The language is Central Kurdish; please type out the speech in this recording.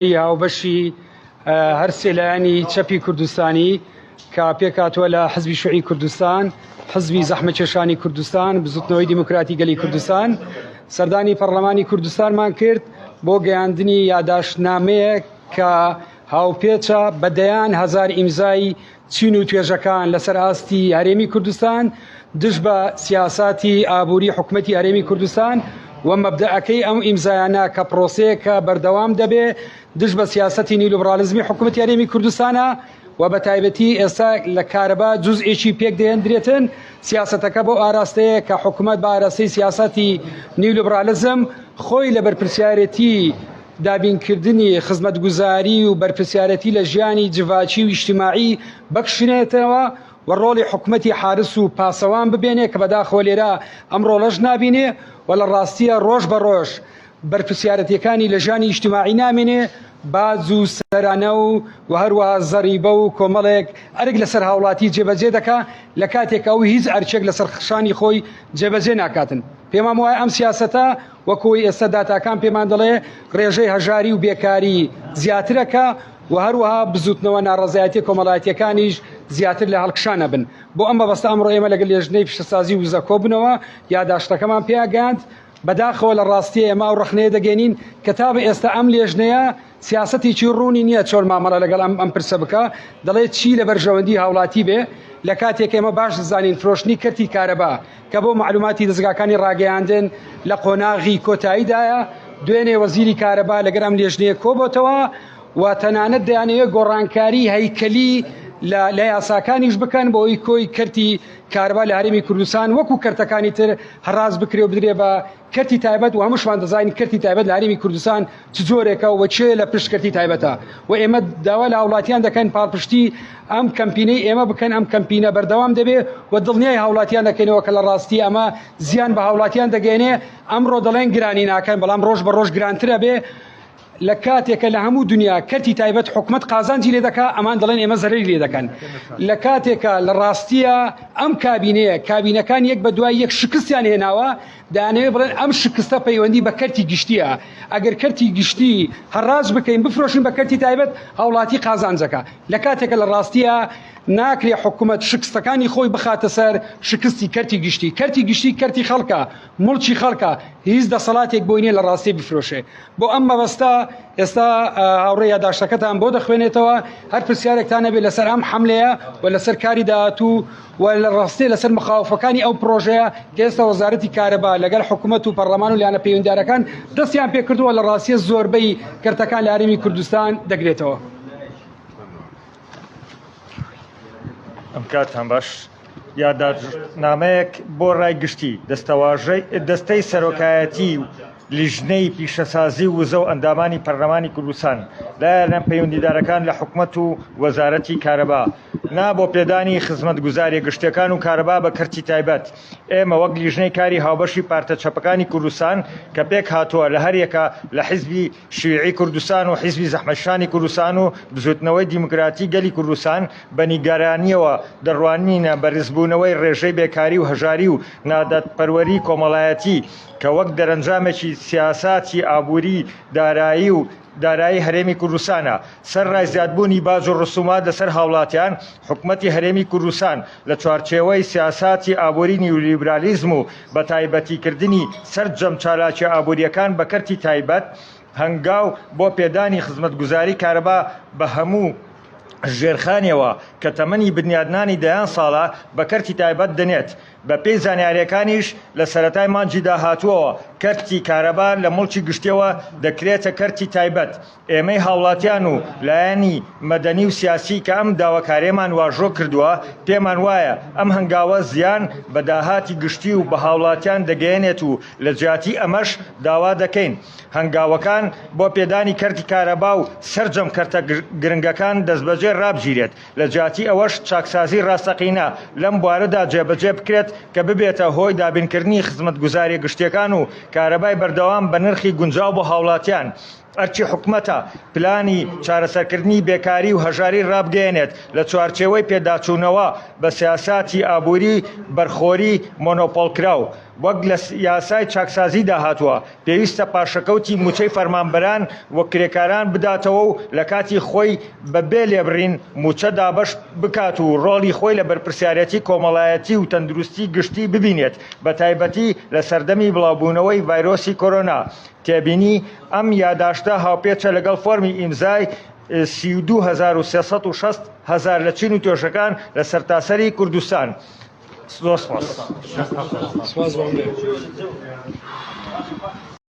هاوبەشی هەرسێ لایەنی چەپی کوردستانی کە پێکهاتووە لە حزبی شوعی کوردستان، حزبی زەحمەتکێشانی کوردستان، بزوتنەوەی دیموکراتی گەلی کوردستان، سەردانی پەرلەمانی کوردستانمان کرد بۆ گەیاندنی یاداشتنامەیەک کە هاوپێچە بە دەیان هەزار ئیمزای چین و توێژەکان لەسەر ئاستی هەرێمی کوردستان دژ بە سیاساتی ئابووری حکومەتی هەرێمی کوردستان و مەبدەئەکەی ئەم ئیمزایانە کە پرۆسەیەکە بەردەوام دەبێ دژ بە سیاسەتی نیولیبرالیزمی حکومەتی هەرێمی کوردستانە و بە تایبەتی ئێستا لە کارەبا جوزئێکی پێک دەهێندرێتن سیاسەتەکە بۆ ئاراستەیە کە حکومەت بە ئاراستەی سیاسەتی نیولیبرالیزم خۆی لە بەرپرسیارێتی دابینکردنی خزمەتگوزاری و بەرپرسیارێتی لە ژیانی جڤاکی و ئیجتیماعی بکشنێتەوە و ڕۆڵی حکومەتی حارس و پاسەوان ببێنێ کە بەداخەوە لێرە ئەم ڕۆڵەش نابینێ و لە ڕاستیە ڕۆژ بە ڕۆژ بەرپرسیارەتیەکانی لە ژیانی ئیجتیماعی نامێنێ باج و سەرانە و و هەروەها زەریبە و کۆمەڵێک ئەرک لەسەر هاوڵاتی جێبەجێ دەکا لە کاتێک ئەو هیچ ئەرکێک لەسەر شانی خۆی جێبەجێ ناکاتن. پێمان وایە ئەم سیاسەتە وەک ئەوەی ئێستا داتاکان پێمان دەڵێ ڕێژەی هەژاری و بێکاری زیاترەکە و هەروەها بزوتنەوە ناڕەزایەتیە کۆمەڵایەتیەکانیش زیاتر لە هەڵکشان ئەبن. بۆ ئەم مەبەستە ئەمڕۆ ئێمە لەگەڵ لێژنەی پیشەسازی و وزە کۆبوونەوە، یاداشتەکەمان پێگەیاند. بەداخەوە لە ڕاستیە ئێمە ئەو ڕەخنەیە دەگەێنین کە تا بە ئێستا ئەم لێژنەیە سیاسەتێکی ڕوونی نییە چۆن مامەڵە لەگەڵ ئەم ئەم پرسە بکا، دەڵێت چی لە بەرژەوەندی هاوڵاتی بێ، لە کاتێک ئێمە باش دەزانین فرۆشتنی کەرتی کارەبا کە بۆ مەعلوماتی دەزگاکانی ڕاگەیاندن لە قۆناغی کۆتاییدایە، دوێنێ وەزیری کارەبا لەگەر ئەم لێژنەیە کۆبۆتەوە و تەنانەت دەیانەوێت گۆڕانکاری هەیکەلی لە لە یاساکانیش بکەن بۆ ئەوەی کۆی کەرتی کارەبا لە هەرێمی کوردستان وەکو کەرتەکانی تر هەڕاج بکرێ و بدرێ بە کەرتی تایبەت و هەمووشمان دەزانین کەرتی تایبەت لە هەرێمی کوردستان چ جۆرێکە و کێ لە پشت کەرتی تایبەتە و ئێمە داوا لە هاوڵاتیان دەکەن پاڵپشتی ئەم کەمپینەی ئێمە بکەن ئەم کەمپینە بەردەوام دەبێ و دڵنیای هاوڵاتیان دەکەینەوە کە لە ڕاستی ئەمە زیان بە هاوڵاتیان دەگەێنێ ئەمڕۆ دەڵێن گرانی ناکەن بەڵام ڕۆژ بە ڕۆژ گرانترە بێ لە کاتێکە لە هەموو دنیا کەرتی تایبەت حکومەت قازانجی لێ دەکا ئەمان دەڵێن ئێمە زەرەری لێ دەکەن لە کاتێکە لە ڕاستیە ئەم کابینەیە کابینەکان یەک بە دوای یەک شکستیان هێناوە دەیانەوێت بڵێن ئەم شکستە پەیوەندی بە کەرتی گشتیە ئەگەر کەرتی گشتی هەڕاج بکەین بفرۆشین بە کەرتی تایبەت هاوڵاتی قازانجەکە لە کاتێکە لە ڕاستیە ناکرێ حکومەت شکستەکانی خۆی بخاتە سەر شکستی کەرتی گشتی کەرتی گشتی کەرتی خەڵکە موڵکی خەڵکە هیچ دەسەڵاتێک بۆی نییە لە ڕاستی بفرۆشێ بۆ ئەم مەبەستە ئێستا هاوڕێ یاداشتەکەتان بۆ دەخوێنێتەوە هەر پرسیارێکتان هەبێت لەسەر ئەم حملەیە و لەسەر کاری داهاتوو و لە ڕاستیە لەسەر مخاوفەکانی ئەو پرۆژەیە کە ئێستا وەزارەتی کارەبا لەگەڵ حکوومەت و پەرلەمان و لایەنە پەیوەندیدارەکان دەستیان پێکردووە لە ڕاستیە زۆربەی کەرتەکان لە هەرێمی کوردستان دەگرێتەوە. ئەم کاتتان باش. یاداشتنامەیەک بۆ ڕای گشتی، دەستەواژەی دەستەی سەرۆکایەتی و لیژنەی پیشەسازی و وزە و ئەندامانی پەرلەمانی کوردستان، لایەنە پەیوەندیدارەکان لە حکومەت و وەزارەتی کارەبا، نا بۆ پێدانی خزمەتگوزاریە گشتیەکان و کارەبا بە کەرتی تایبەت. ئێمە وەک لیژنەی کاری هاوبەشی پارتە چەپەکانی کوردستان کە پێکهاتووە لە هەریەکە لە حیزبی شیوعی کوردستان و حیزبی زەحمەتکشانی کوردستان و بزووتنەوەی دیموکراتی گەلی کوردستان بە نیگەرانییەوە دەڕوانینە بەرزبوونەوەی ڕێژەی بێکاری و هەژاری و نادادپەروەری کۆمەڵایەتی کە وەک دەرەنجامێکی سیاساتی ئابووری دارایی و دارایی هەرێمی کوردستانە. سەرڕای زیادبوونی باج و ڕسومات لەسەر هاوڵاتیان، حکومەتی هەرێمی کوردستان لە چوارچێوەی سیاساتی ئابووری نیولیبرالیزم و بەتایبەتیکردنی سەرجەم چالاکیە ئابوورییەکان بە کەرتی تایبەت، هەنگاو بۆ پێدانی خزمەتگوزاری کارەبا بە هەموو ژێرخانیەوە کە تەمەنی بنیادنانی دەیان ساڵە بە کەرتی تایبەت دەنێت. بەپێی زانیارییەکانیش لە سەرەتای مانگی داهاتووەوە کەرتی کارەبا لە موڵکی گشتیەوە دەکرێتە کەرتی تایبەت. ئێمەی هاوڵاتیان و لایەنی مەدەنی و سیاسی کە ئەم داواکاریەمان واژۆ کردووە پێمان وایە ئەم هەنگاوە زیان بە داهاتی گشتی و بە هاوڵاتیان دەگەیەنێت و لە جیاتی ئەمەش داوا دەکەین هەنگاوەکان بۆ پێدانی کەرتی کارەبا و سەرجەم کەرتە گرنگەکان دەستبەجێ رابگیرێت لە جیاتی ئەوەش چاکسازی راستەقینە لەم بوارەدا جێبەجێ بکرێت کە ببێتە هۆی دابینکردنی خزمەتگوزاریە گشتیەکان و کارەبای بەردەوام بە نرخی گونجاو بۆ هاوڵاتیان. ئەرکی حکومەتە پلانی چارەسەرکردنی بێکاری و هەژاری رابگەیەنێت لە چوارچێوەی پێداچوونەوە بە سیاساتی ئابووری بەرخۆری مۆنۆپۆڵکراو. وەک لە یاسای چاکسازیدا هاتووە، پێویستە پاشەکەوتی مووچەی فەرمانبەران و کرێکاران بداتەوە و لە کاتی خۆی بە بێ لێبڕین مووچە دابەش بکات و ڕۆڵی خۆی لە بەرپرسیارێتی کۆمەڵایەتی و تەندروستی گشتی ببینێت بەتایبەتی لە سەردەمی بڵاوبوونەوەی ڤایرۆسی کۆرۆنا. تێبینی، ئەم یاداشتە هاوپێچە لەگەڵ فۆرمی ئیمزای 32360 هەزار لە چین و توێژەکان لە سەرتاسەری کوردستان. زۆر سپاس. سپاس بۆ.